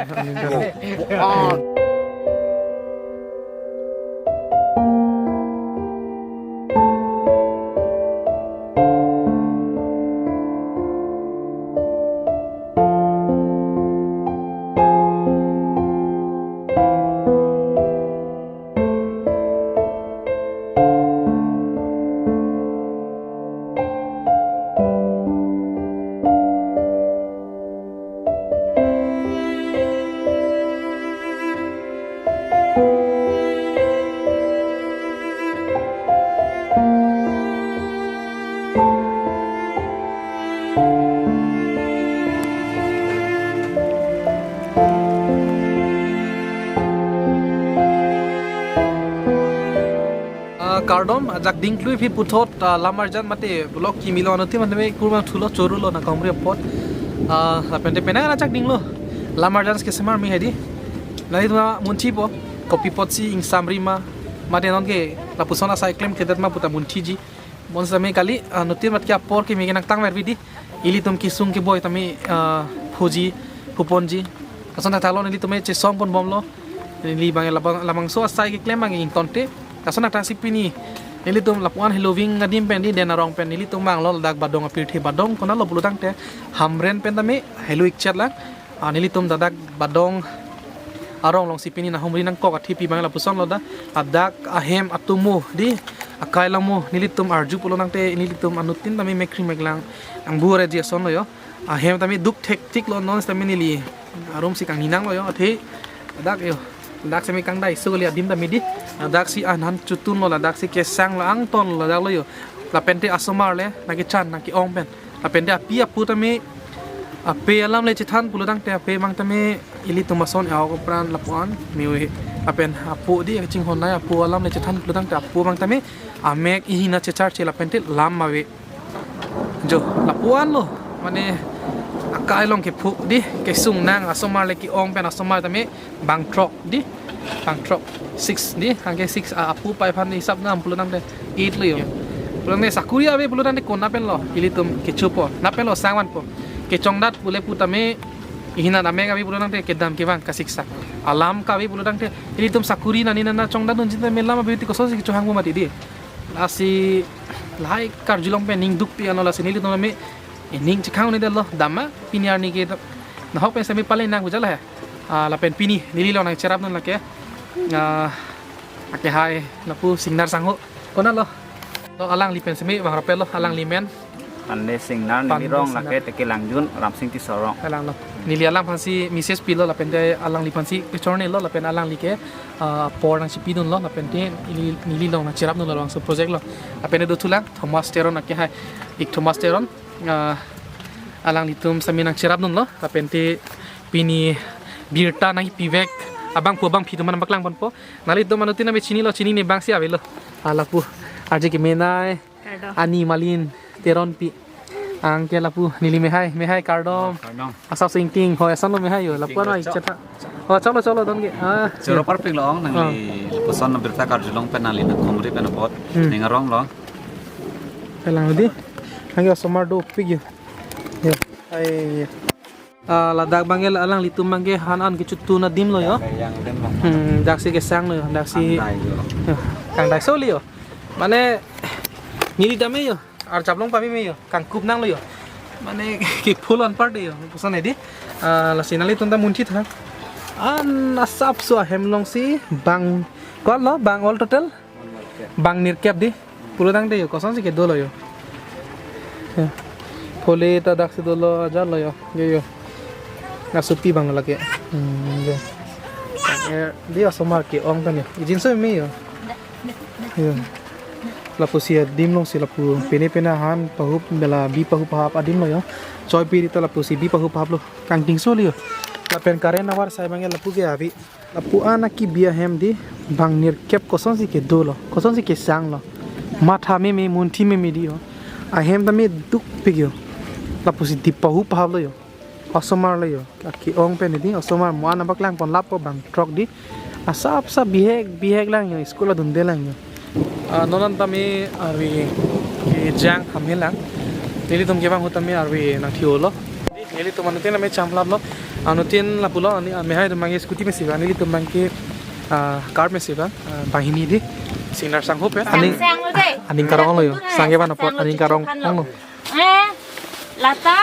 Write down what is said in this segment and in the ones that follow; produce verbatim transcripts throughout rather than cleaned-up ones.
Ah, kardom, ajak dingklui aphi puthot, ah, lam arjan mate vlog kimi lo anuttin mate me kurma thulo chorulo nangkahumri apot. Ah, lapente penang ajak dinglo. Lam arjan kesemar me hedi. Nanglitum munchipo, kopi apotsi ingsamri ma, mate nonke lapuson asai klemkledet ma puta munchiji. Bonsitame kali, ah, anuttin mat ke apor kimi ke nangtangver bidi. Ilitum kesung keboi tame, ah, phuji, phuponji. Lason thakthak lo nelitum me chesong ponbomlo. Neli abang labang, labangso asai keklem abang ingtonte. Lason thakthak si pini nelitum lapu-an heloving adim pen di, den arong pen nelitum vanglo ladak Badong apirthe, Badong konatlo pulotangte Hamren pen tame helo ikchet lang. Ah, nelitum ladak Badong arong alongsi pini nanghumri nangkok athepi abang lapuson lo da. Ladak ahem atomo di, akai along mo nelitum arju pulotangte nelitum anuttin tame mekkri meklang, nangbu-ore ji ason lo yo. Ahem tame duk thektik lo, non tame neli arum si kangni nanglo yo, athe ladak yo. Ladak seme kangdaiso kali adim tame di. Ladak si anhan chotun lo, ladak si kesang lo, angton lo, ladak lo yo. Lapente asomar le nangkechan nangke-ong pen. Lapente api apo tame, ape alam le chethan pulotangte ape abang tame ilitum ason e-ok apran lapu-an me-oi. Lapen apo di kachinghon nai apo alam le chethan pulotangte apo abang tame amek ihina checharche lapente lam ave. Jo, lapu-an lo. Mane akai along kephu di, kesung nang asomar le ke-ong pen asomar tame bang throk di, bang throk, six di, anke six, ah, apo pai aphan hisap nam pulotangte eight lo yo. Pulotangte sakuri ave pulotangte konat pen lo ilitum kechopo, konat pen lo sangvanpo. Kechongdat pule pu tame ihina amek ave pulotangte kedam kevang kasiksak. Alam ka ave pulotangte ilitum sakuri nani nana chongdatdunji tame lam ave ti kosonsi kechohangpo mati di. Lasi lahai karjulong pen ning dukpik anlo, lasi nelitum tame ining chekhang un-edetlo, dam ma pini arni ke dam. Nahok pen semi pale nang bujal he. Ah, lapen pini neli along nangcherapdun lake. Ah, lake hai lapu Singnar sangho. Konatlo? Lo alangli pen semi bang rapel lo, alangli men. Pande Singnar, Pande neli rong Singnar. Lake Tekelangjun, Ramsing Tisso arong. Alang lo. Neli alang aphansi message pilo, lapente alangli aphansi kechorne lo, lapen alangli ke, ah, apor nangchipidunlo, lapente neli, neli along nangcherapdunlo, labangso project lo. Lapente dothulang Thomas Teron lake hai. Ik Thomas Teron, ah, alanglitum semi nangcherapdunlo, lapente pini birta nangpivek abangphu abangphi atum aphan nangpaklang ponpo. Nanglitum anuttin tame chinilo, chinine abangsi avelo. Ah, lapu arje kemenei. Kardom. Ani Malin Teronpi. Anke lapu neli mehai, mehai kardom. Kardom. Asap singting, hoi ason lo mehai yo. Lapu ano chok. Cheta. Oh, choklo, choklo, don ke. Ah, choro ya. Parpik lo ong, nangli, ah, lapuson abirta karjulong pen nangli nangkhumri pen apot. Hmm. Ning arong lo. Kalang di. Anke asomar dopik yo. Ya. Ai, ya. Ah, ladak abangke alanglitum abangke han an kechotun adim lo yo. Yang, yang, yang, yang. Hmm, daksi kesang lo yo, daksi. Kangdai yo. Yo, kangdaiso li yo. Mane neli tame yo, arjap long pame me yo, kangkup nanglo yo. Mane ke full on part yo, lapuson hedi. Ah, lasi nanglitum ta munthi tha. An asapso ahem alongsi bang, kol lo bang all total? Bang nirkep di. Pulotangte yo, kosonsi kedo lo yo. Ya. Phole ta daksi dolo ajat lo yo. Yo, yo. Nasupi bang lake. Hmm, yo. Eh, di asomar ke-ong kan yo. Ijinso me yo. Yo. Lapusi adim alongsi lapu pene pene han pahup bela bi pahup hap adim lo yo. Choi piri ta lapusi bi pahup hap lo. Kangtingso li yo. Lapen current awar sai abangke lapu ke avi. Lapu-an akibi ahem di bang nirkep kosonsi kedo lo, kosonsi kesang lo. Matha meme, munthi meme di yo. Ahem tame dukpik yo. Lapusi di pahup hap lo yo. Asomar lo yo. Aki-ong pen di, asomar mo-an nangpaklang pon lapu bang throk di. Asapsap bihek, bihek lang yo, school adunde lang yo. Ah, non an tame arve kejang hamhe lang. Nelitum kevang ahut tame arve nangthi-olo. Nelitum anuttin tame chamlaplo. Anutin lapulo, ani, ah, mehai atum abangke scooty mesi ba, nelitum abangke, ah, car mesi ba, ah, banghini di, Singnar Sangho pen. Aning, sang lo dei. Aning karong lo yo. Sang ke ban apot, sang lo, aning karong, sang lo. Lo. Eh, lata,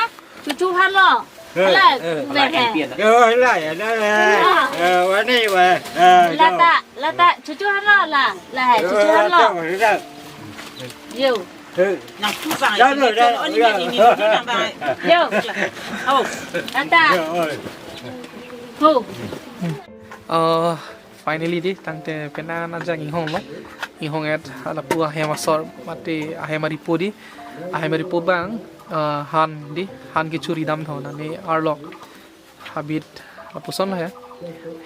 chuchu halo. Eh, hala, eh. Uber hai. Yo, hala, ya, hala, ya. Ah. Eh, wani, wa, eh, yo. Lata, lata, chuchu halo, la, la hai, yo, chuchu halo. Lata, lata. Yo. Hey. Nang tu bang, ya, ini, ya, ini, ya, ini, ya. Ini, ini, ini, ini, bang. Yo. Oh. Lata. Yo, oi. Ho. Eh, finally di, tangte penang ajak inghong lo. Inghong et, lapu ahem asor, mate ahem aripo di. Ahem aripo abang, eh, han di, han kechuri damtha nani arlok. Habit lapuson lo he.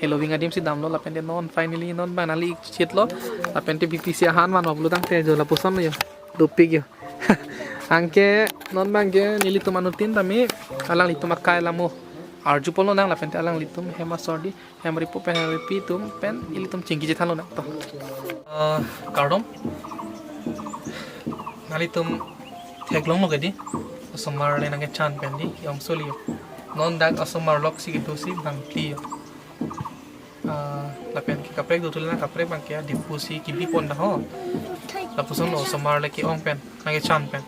Heloving adim si damlo lapente non finally non abang nangli-ik chit lo. Lapente B P C ahan man lo pulo tangte jo lapuson lo yo. Dopik yo. Anke non abangke nelitum anutin tame alanglitum akai alamo arju ponlonang lapente alanglitum hem asor di, hem aripo pen hem aripi atum pen ilitum chingki chethan lonang to. Eh, kardom. Nanglitum theklong lo ke di. Osomar le nangkechan pen di, yong soli yo. Non dak osomar lok si kedo si bangphli yo. Ah, lapen ke kaprek do tulang kaprek abangke Diphu si kebi pon dah ho. Lapuson lo osomar le ke-ong pen, nangkechan pen.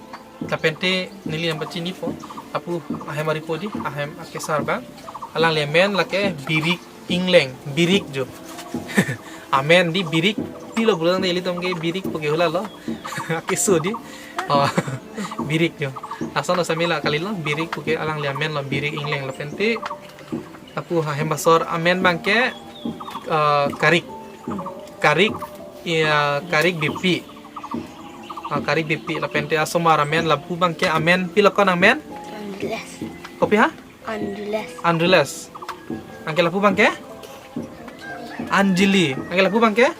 Lapente neli nangpachinipo, lapu ahem aripo di, ahem akesar abang. Alangli amen lake Birik Ingleng, Birik jo. Amen di Birik, pilo bulang de ilitum ke Birik puke hula lo. Keso di. Oh, Birik jo. Lason asami la kali lo, Birik puke alangli amen lo, Birik Ingleng lapente. Lapu ahem asor amen abangke, eh, Karik. Karik, ya, Karik Beypi. Ah, Karik Beypi lapente asomar amen lapu abangke amen pilo ko nangmen? Andreas. Kopi ha? Andreas. Andreas. Anke lapu abangke? Anjali. Anke lapu abangke?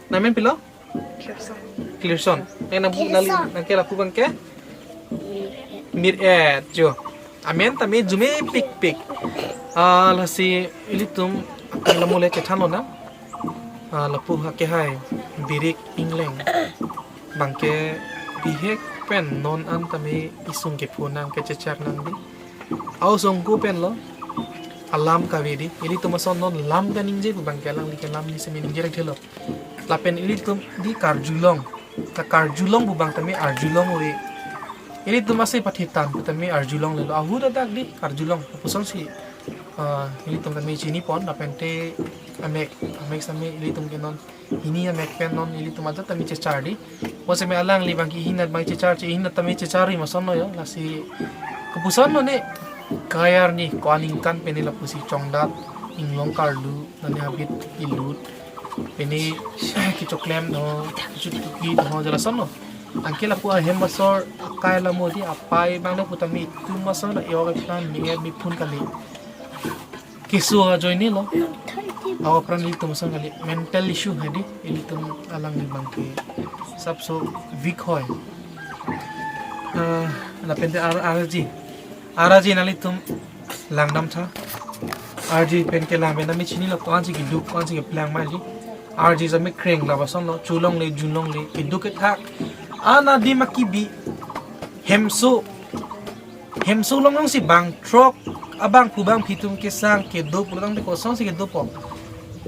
Nangmen pilo? Clearson. Clearson. Eh, nang bu-, nali, Clearson. Anke lapu abangke? Mir-et. Mir-et, jo. Amen tame arjumepikpik. Ah, lasi ilitum akai alamo le chethan lonang. Ah, lapu akehai Birik Ingleng abangke bihek pen non an tame isung kepho nang kechechar nang di. Aosomar pen lo alam kave di. Ilitum ason non lam kaningje pu abangke alangli ke lam ni semi ningje rengthelo. Lapen ilitum di karjulong. Ta karjulong pu abang tame arjulong ove. Ilitum ase pathitan pu tame arjulong lelo. Ahut adak di karjulong. Lapuson si, ah, ilitum tame chinipon lapente amek, amek sami ilitum ke non hini amek pen non ilitum ajat tame chechar di. Mo seme alangli abangke hini abang chechar, che hini tame chechar ri ma ason lo yo. Lasi kopuson lo ne, kayar ni ko aningkan pen ne lapusi chongdat, inglong karlu, nani habit ilut. Pen ne kechoklem do, kechutuki do, jala ason lo. Anke lapu ahem asor akai alamo di apai abang lapu tame itum ason lo, yo ke plan minget mi phun kali. Keso ajoine lo. Aphrang ilitum ason kali mental issue hai di, ilitum alangli abangke sapso weak hoi. Eh, lapente ar-, arji. Arji nanglitum langdamtha. Arji pen kelang pen nami chinilo ko-ansi keduk, ko-ansi keplang ma arji. Arji sami kreng lapuson lo, cholongle, junlongle, keduk kethak. Ana di ma kebi. Hemso. Hemso along along si bang throk abang pu bangphli atum kesang kedo pulo tangte kosonsi kedopo.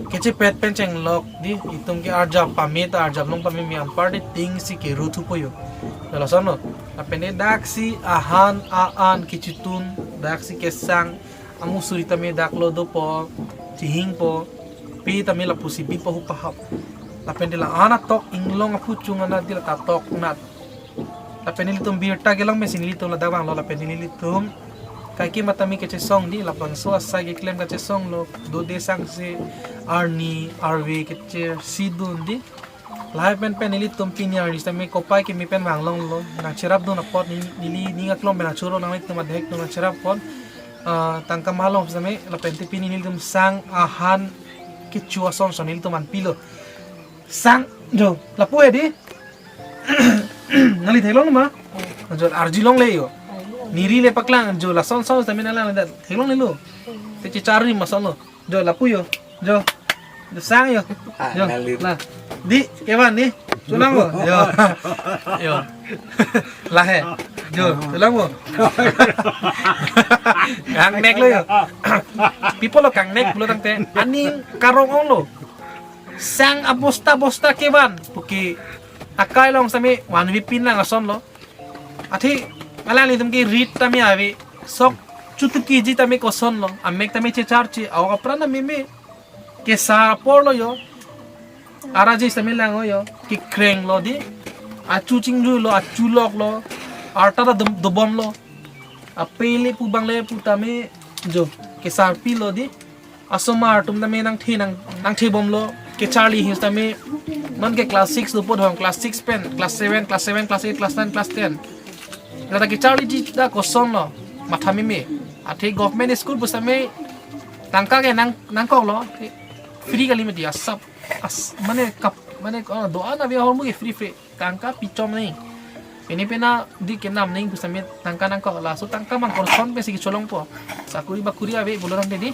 Kechepet pen chenglok di itum ke arjap pame ta arjap long pame mi anpar di ting si keru thupo yo. Lason lo. Lapen ne daksi ahan a-an kechitun daksi kesang amu suri tame dak lo dopo chihingpo pi tame lapusi bipo hu pahap. Lapen de la ana tok inglong aphu chung ana di la ta tok nat. Lapen nelitum birta kelong mesi nelitum ladak vanglo lapen nelitum kaike matami kechesong di labangso asai keklem kachesong lo dode sangse arni arve kechesidun di. Lahai pen pen nelitum pini arni sitame kopai keme pen vanglonglo nangcherapdun apot neli, neli ning aklong pen achoro nanglitum adhek dun nangcherap apot, ah, tangka malong sitame lapente pini nelitum sang ahan kecho ason son nelitum anpilo. Sang jo lapu he di. Nangli theklong ma? Jo arjulongle yo. Neli le paklang jo lason son sitame nanglang le theklonglelo. Te chechar ri ma ason lo. Jo lapu yo. Jo. Jo sang yo. Ah, jo. Nangli. La. Di kevan ni. Chulang lo. Jo. Jo. Lahai. Jo, telang bo. Kangnek lo jo. People lo kangnek pulo tangte aning karong-ong lo. Sang abosta bosta kevan puke akai along sitame vanve pin lang ason lo. Athe alanglitum ke rit tame ave, sok chutukiji tame koson lo, amek tame checharche, awak apran tame me. Kesar apor lo jo. Araji sitame lang lo jo. Kekreng lo di. Achu chingru lo, achu lok lo. Arta ta dom- dobom lo. Apele pu bangle pu tame jo. Kesarpi lo di. Asomar atum tame nangthe nang nangthe bom lo. Kecharli ahin sitame non ke class six dopo dhong, class six pen, class seven, class seven, class eight, class nine, class ten. Lata kecharliji ta koson lo, matha meme. Athe government school pusitame tangka ke nang nangkok lo, free kali mati asap, as mane kap mane, oh, do-an ave ahormu ke free free. Tangka pichom ni. Pini pena di kenam ning pusitame tangka nangkok, laso tangka mang koson pensi kecholongpo. Sakuri bakuri ave pulo tangte di.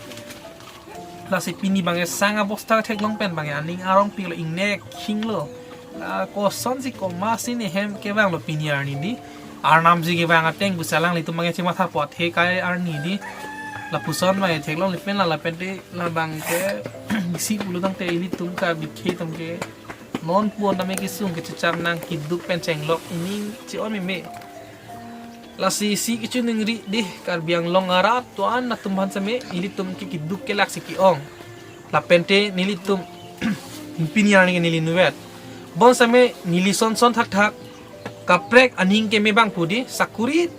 Lasi pini bang sang abosta theklong pen bang aning arongpik lo, ingnek khing lo. Ah, kosonsi komatsi ne hem kevang lo pini arni di. Arnamji kevang ateng pusi alanglitum bang chemathapo, athe kai arni di. Lapuson bang theklong lipen la lapente labang ke isi pulo tangte ilitum Karbi akhei atum ke non puon tame kesung kechechak nang keduk pen chenglok ining che-on meme. Lasi isi kechiningri di, Karbi Anglong arat do-an atum aphan sitame ilitum ke keduk kelak si ke-ong. Lapente nelitum pini arni ke neli nuvet. Bonsitame neli son son thakthak kaprek aning keme bang pu di, sakuri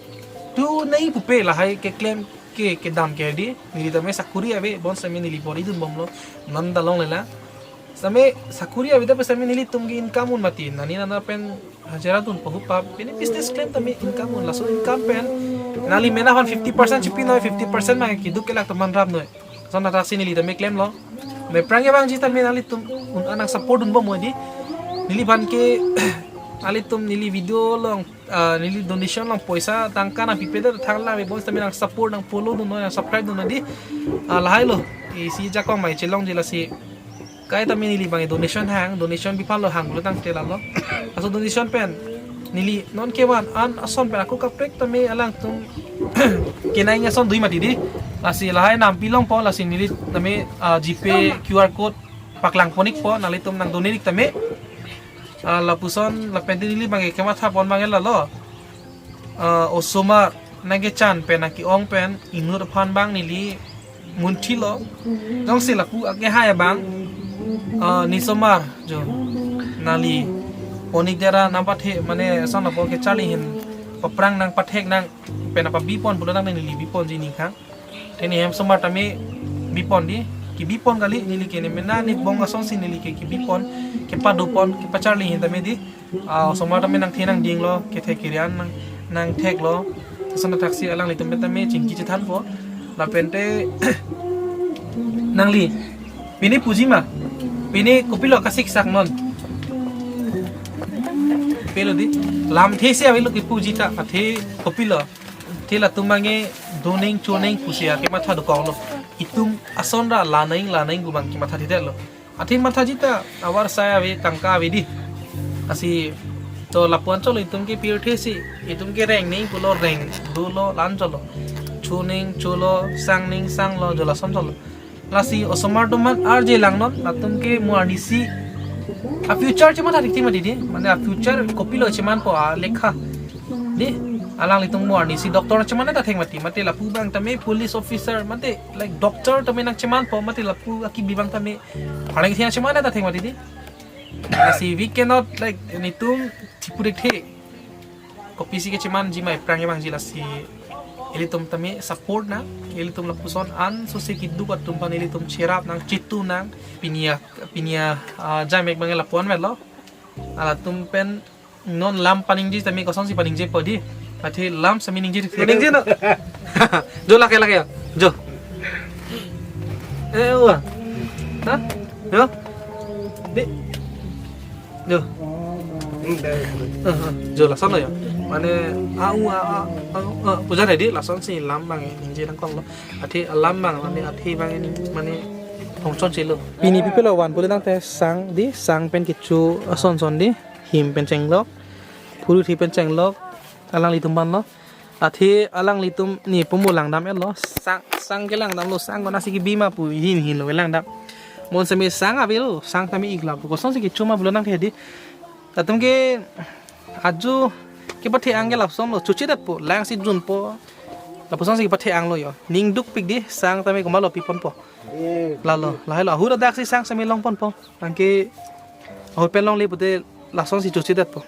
tu nai pupe lahai keklem ke kedam ke di, neli tame sakuri ave, bonsitame neli bor-idun bomlo, non ta longlelang. Sitame sakuri ave ta pusitame nelitum ke income un mati, nani nana pen hajira dunpo, hup pap, pini business klem tame income un, laso income pen nangli mena aphan fifty percent chipinoi, fifty percent ma keduk kelak atum aphan rapnoi. Lason athaksi neli tame klemlo. Me aphrang kevangji tame nanglitum un-an nang support dun bomnoi di. Neliphan ke nanglitum neli video along, ah, neli donation along poisa tangka nangpipedet thangnat ave, bonsitame nang support, nang follow dunnoi, nang subscribe dunnoi di. Ah, lahai lo. Isi ajakong mai chelongji lasi. Kai tame neli bang donation hang, donation bipal lo hang pulo tangte lalo. Laso donation pen neli non kevan an ason pen ako kaprek tame alangtum kenai ason dui mati di. Lasi lahai nampi longpo, lasi neli tame, ah, GPay QR code paklangpon-ikpo, nanglitum nang donate-ik tame. Ah, lapuson lapente neli bang kemathapon bang lalo. Ah, osomar nangkechan pen nangke-ong pen inut aphan bang neli munthilo. Jongsi lapu akehai bang, ah, ne osomar jo nangli pon-ik dera nangpathe mane son lapu kecharli ahin paphrang nangpathek nang pen nangpabipon pulo tangte neli biponji ning khang. Te ne hem osomar tame bipon di, kebipon kali neli ke, ne mena ne bong asonsi neli ke kebipon, kepadopon, kepacharli ahin tame di. Ah, osomar tame nangthe nangdinglo, kethe kerian nang nangtheklo. Lason athaksi alanglitum pen tame chingki chethanpo. Lapente nangli pini puji ma, pini kopilo kasiksak non? Pelo di, lamthe si avelo kipuji ta, athe kopilo? Athe latum bang ke doning choning pusi ake matha dokoklo. Itum ason ra laneng laneng pu bang kematha thidetlo. Athe mathaji ta avarsai ave, tangka ave di. Lasi to lapu-an cholo, itum ke pirthe si, itum ke reng ning pulo reng, dolo la-an cholo. Choning cholo, sangning sanglo, jo lason cholo. Lasi osomar atum aphan arje langnon, latum ke mo arnisi a future chematha thekthik mati di, mane a future kopilo chemanpo, alekha di. Alanglitum mo arnisi doctor cheman ta thek mati, mate lapu bang tame police officer, mate like doctor tame nangchemanpo, mate lapu akibi bang tame phareng thia cheman ta thek mati di. Lasi we cannot like netum thipu thekthe. Kopisi kechemanji ma aphrang kevangji, lasi ilitum tame support nang, ilitum lapuson an sose keduk atum aphan ilitum cherap nang, chitu nang. Pini a, pini a, ah, jamek bang lapu-an melo. Alatum pen non lam paningje tame kosonsi paningjepo di. Athe lam sami ningje, paningje no. Jo lake lake ya. Jo. Eh, wa. Ha? Jo. Di. Jo. Hmm, dai. Eh, eh, jo lason lo ya. Mane au a a, a, a, puja ready, lasonsi lam bang ningje nangkoklo. Athe lam bang, mane athe bang ning mane hongchon chelo. Pini pipelo van pulo tangte sang di, sang pen kecho ason son di, him pen chenglok, phuruthe pen chenglok, Alanglitum aphan lo. Athe alanglitum ne pumo langdam-etlo. Sang, sang kelangdamlo, sang konatsi kebi ma pu hin hin lo langdam. Mo semi sang avelo, sang tame iklo. Kosonsi kecho ma pulo nangthe di. Latum ke ajo kepathe-ang ke lapusonlo, chochedetpo, lang si junpo. Lapusonsi kepathe-anglo yo. Ning dukpik di, sang tame komatlo piponpo. Lalo, lahelo, ahut adak si sang semi longponpo. Anke ahut pen longle pute lasonsi chochedetpo.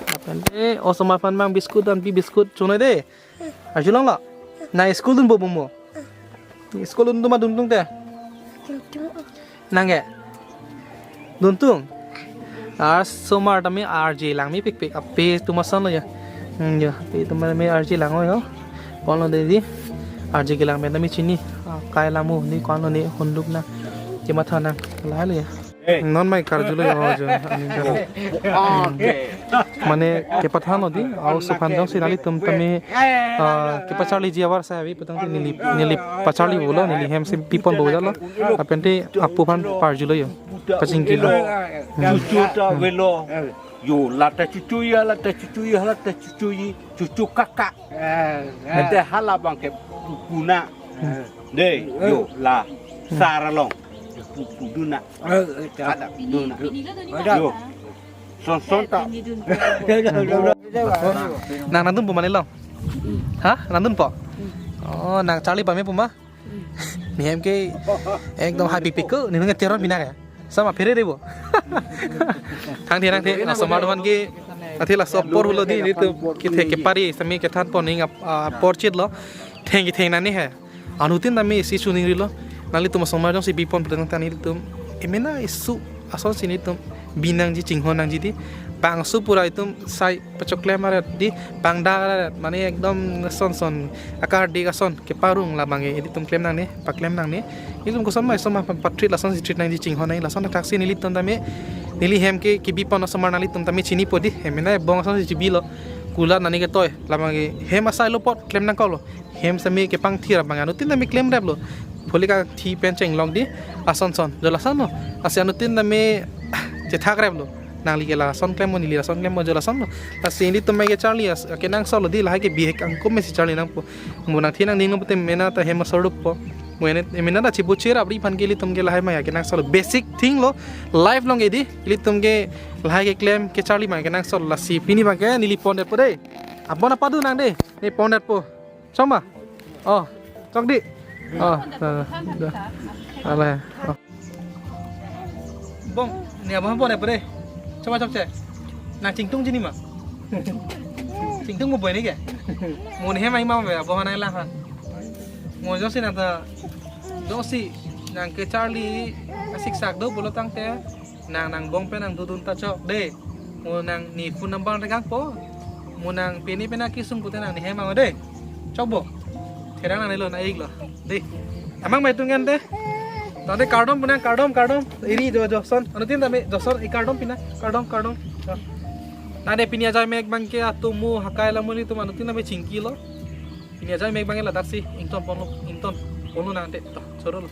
Lapen de, osomar aphan mang biscuit, dan pi biscuit chonoi de. Arjulonglo. Nang school dunpo pumo. School dun tuma dun tung te. Nang ke? Dun tung. Ar osomar tame arje lang mepikpik. Ape tuma sonlo ya. Hmm, ya, ape tuma tame arje lang-o yo. Konlo de di. Arje kelang pen tame chini. Ah, kai lamu ni konlo ni hunduk na. Kematha nang. Lahelo ya. Non mai karjulo yo jo. Aning kar. Mane kepathanlo di, a-oso aphan jongsi nanglitum tame, ah, kepacharliji avarsai ave putangte neli, neli pacharli pulo, neli hem si piponpo jalo. Lapen te apo aphan parjulo yo. Pachingkilo. Chuchu ta avelo. Yo, lata chuchu ya, lata chuchu ya, lata chuchu yi, chuchu kaka. Ete hala abang ke pupuna. De, yo, la. Sar along. Pu-, puduna. Ada duna. Yo. Son son ta. Nang nangdunpo ma nelong? Ha? Nangdunpo? Oh, nang charli pame pu ma? Ne hem ke ekdom happy pik ko, ne nungke teron pina ke. Sama phere debo. Thangthe thangthe, osomar aphan ke, athe laso apor pulo di, nelitum kethe kepari, semi kethanpon ning ap-, ah, apor chitlo. Thengke theng nani he. Anuttin tame isi chuning rilo. Nanglitum osomar jongsi bipon putangte nelitum emena isu asonsi nelitum binangji, chinghon nangji di. Bangso pura itum sai pachoklem aret di, pangdak aret, mane ekdom son son akardi ason keparong labang ke ilitum klem nangne, paklem nangne. Ilitum koson mai osomar aphan patrit lasonsi trit nangji, chinghon nangji, lason thaksi nelitum tame, neli hem ke kebipon osomar nanglitum tame chinipo di, emena ebong asonsi chibilo. Kulat nani ketoi labang ke hem asai lo apot klem nangkoklo. Hem semi kepangthir abang anuttin tame klemreplo. Pholika thi pen chenglok di, ason son, jo lasonlo. Lasi anuttin tame chethakreplo. Nangli ke lason klemmo, neli lason klemmo, jo lasonlo. Lasi nelitum mai kecharli as, kenangsotlo di, lahai ke bihek angkum mesi charli nangpo. Mo nangthi nangding nangpo te emena ta hem asor dukpo. Mo ene, emena ta chibu chera abri aphan ke ilitum ke lahai mai kenangsotlo. Basic thing lo, life along ke di, ilitum ke lahai keklem kecharli mai kenangsotlo. Lasi pini abang ke neli pondetpo de. Abon apa du nang de, ne pondetpo. Chok ma? Oh, chok di. Oh, dah, dah. Alah. Oh. Bong, ne abang pondetpo de. Chok ma chokche. Nang Chingtung chini ma? Chingtung mo boi ne ke? Mo ne hem ai ma be, abang nanglang han. Mo jongsi nang ta, jongsi nang kecharli asiksak do pulo tangte. Nang, nang bong pen nang dodun ta chok de. Mo nang ne phone number rekangpo. Mo nang pini pena kesung pute nang ne hem ang de. Chokpo. Therang nangne lo, nang-iklo. De. Amang mai tunggen de. Tangte kardom pu nang, kardom, kardom. Iri jo, jo son. Anuttin tame jo son, i kardom pina. Kardom, kardom. Jo. Nang de pini ajai mek abang ke atomo hakai lamu nelitum anuttin tame chingkilo. Pini ajai mek abang ke ladaksi ington ponlo, ington ponlo nang de. To, chorolo.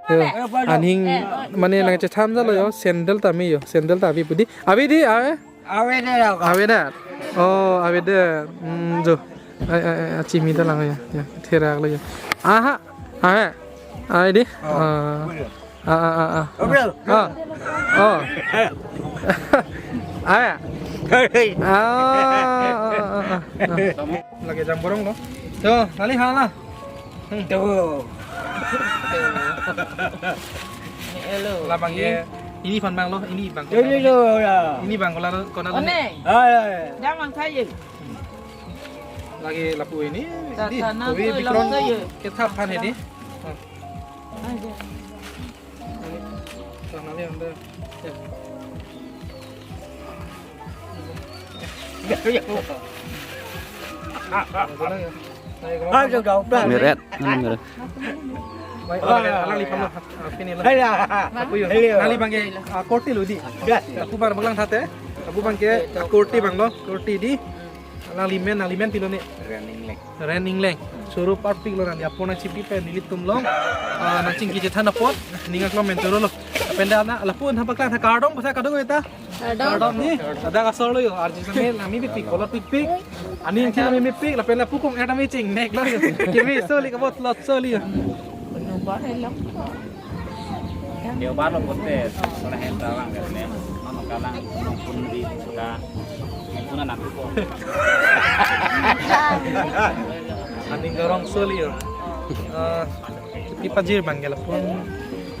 Yo, aning mane nang chethan jalo yo, sandal ta ave yo, sandal ta ave pu di. Ave di, ave? Ave de lo. Ave de. Oh, ave de. Hmm, jo. Ai, ai, ai, achimi ta lang yo. Ya, therak lo yo. Aha. Ave. Ave di. Oh. Ah. Ah, ah, ah, ah. Ave. Ah. Oh. Ave. Ave. Ah, ah, ah, ah, ah. Lake jam borong lo. Yo, nangli hala. Hmm. Tuh. Hello. Labang ke. Ini aphan abang lo, ini abang. Ini lo ya. Ini abang kola, kola lo. One. Ah, ya, ya. Damang saja. Lake lapu ini. Tata di, nang kopi tuh bikron langsung ya. Kethap aphan ini. Ah. Aja. Nangli, nangli anda. Ya. Ah, sudah, sudah. Meret, mana meret? Baik, oh, ya, alangli pamlo. Apin lo. Hai, ya. Lapu yo. Hai, ya. Nangli abang ke, ah, kurti lo di. Ya. Lapu abang banglang thate. Lapu abang ke, ah, kurti abang lo, kurti di. Alangli men, alangli men pilo ne. Ren Ingleng. Ren Ingleng. Choro parpik lo nangli, apo nangchipi pen nelitum along. Ah, nangchingki chethan apot. Ning aklong men chorolo. Penda na lapu na paklang tha kardom, basa kadung eta. Kardom. Kardom ni. Ada kasor lo yo, arju same nami pipik, kolot pipik. Ani yang kila mimipik, lapen lapu kong eta mi chingnek lo yo. Kimi soli kabot lot soli yo. Deobar lo pote, sola henta lang katne. Nono kalang, nono pun di sudah. Puna naku ko. Aning karong soli yo. Eh, Pi pajir bang ke lapu.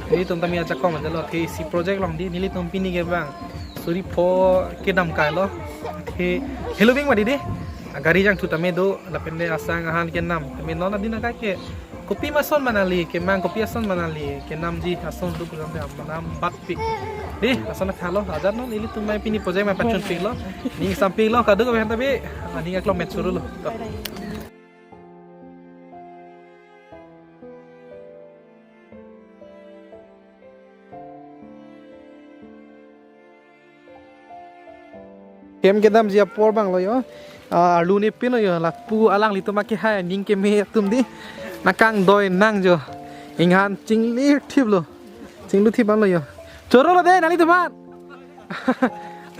Nelitum tame ajakong aja lo, athe isi project along di, nelitum pini ke bang suri pho kedam kai lo. Athe helo bing mati di. Gari jangthu tame do, lapen de asang ahan kenam. Tame non adin akai ke kopi ma ason manali, kemang kopi ason manali, kenamji ason do pulang de manam bat pi. Di, ason khalo, ajat non nelitum mai pini project mai pachun pi lo. Ning sampi lo, kaduk ke hanta bi, aning aklong met suru lo. To. Kem kedamji apor bang lo yo. Ah, arlu ne pin lo yo. Lapu alanglitum akehai aning keme atum di. Nakang doi nang jo. Inghan chinglir thip lo. Chinglu thip an lo yo. Choro lo de nanglitum an.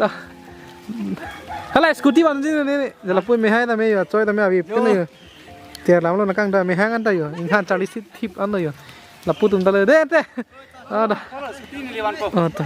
To. Hala scooty ban ji ne ne. Jala pui mehai tame yo. Choi tame abi pin lo yo. Tiar lam lo nakang ta mehang an ta yo. Inghan charli si thip an lo yo. Lapu atum ta lo de te. Ada. Oh, ta.